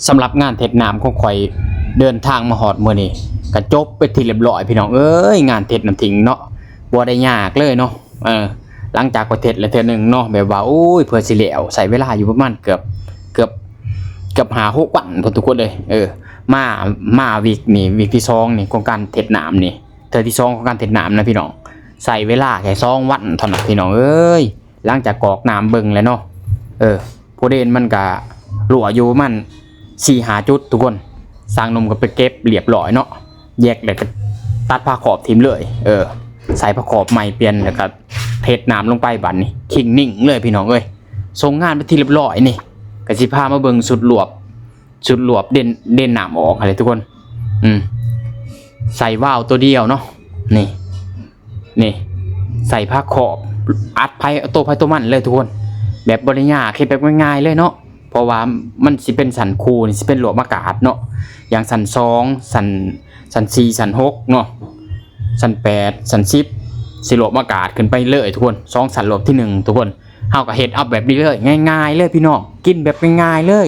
ສຳລັບງານເທັດນ້ຳຂອງຂ້ອຍ ເດີນທາງມາຮອດມື້ນີ້ ກະຈົບເປັນທີ່ລຽບລ້ອຍພີ່ນ້ອງເອີຍ. ງານເທັດນ້ຳຖິງເນາະ ບໍ່ໄດ້ຍາກເລີຍເນາະ. ເອີ ຫຼັງຈາກຂ້ອຍເທັດແລ້ວເທື່ອໜຶ່ງເນາະ ແບບວ່າ ໂອ້ຍ ເພື່ອຊິແລ້ວ ໃຊ້ເວລາຢູ່ປະມານເກືອບ ເກືອບ ເກືອບຫ້າຫົກວັນພຸ້ນທຸກຄົນເອີຍ. ເອີ ມາ ມາວິກນີ້ ວິກທີສອງນີ້ ຂອງການເທັດນ້ຳນີ້ ເທື່ອທີສອງຂອງການເທັດນ້ຳນະພີ່ນ້ອງ ໃຊ້ເວລາແຄ່ສອງວັນເທົ່ານັ້ນພີ່ນ້ອງເອີຍ. ຫຼັງຈາກກອກນ້ຳເບິ່ງແລ້ວເນາະ ເອີ ໂພເດນມັນກະຮົ່ວຢູ່ປະມານສີ່ຫ້າຈຸດທຸກຄົນ. ຊ່າງໜຸ່ມກໍໄປເກັບລຽບລ້ອຍເນາະ ແຍກແລ້ວກໍຕັດຜ້າຂອບຖິ້ມເລີຍ. ເອີ ໃສ່ຜ້າຂອບໃໝ່ປ່ຽນ ແລ້ວກໍເທນ້ຳລົງໄປ. ບາດນີ້ຄິງນິ້ງເລີຍພີ່ນ້ອງເອີຍ. ສົ່ງງານເປັນທີ່ລຽບລ້ອຍ. ນີ້ກໍຊິພາມາເບິ່ງຊຸດລວບ ຊຸດລວບເດນ ເດນນ້ຳອອກຫັ້ນແຫຼະທຸກຄົນ. ອືມ ໃສ່ວາວໂຕດຽວເນາະ. ນີ້ ນີ້ ໃສ່ຜ້າຂອບ ອັດໃຜໂຕໃຜໂຕມັນເລີຍທຸກຄົນ ແບບບໍ່ໄດ້ຍາກ ເຮັດແບບງ່າຍໆເລີຍເນາະ. ເພາະວ່າມັນຊິເປັນຊັ້ນຄູ່ນີ້ ຊິເປັນລວບອາກາດເນາະ ຢ່າງຊັ້ນສອງ ຊັ້ນ ຊັ້ນສີ່ ຊັ້ນຫົກເນາະ ຊັ້ນແປດ ຊັ້ນສິບ ຊິລວບອາກາດຂຶ້ນໄປເລີຍທຸກຄົນ. ສອງຊັ້ນລວບທີໜຶ່ງທຸກຄົນ ເຮົາກໍເຮັດເອົາແບບນີ້ເລີຍ ງ່າຍໆເລີຍພີ່ນ້ອງ ກິນແບບງ່າຍໆເລີຍ.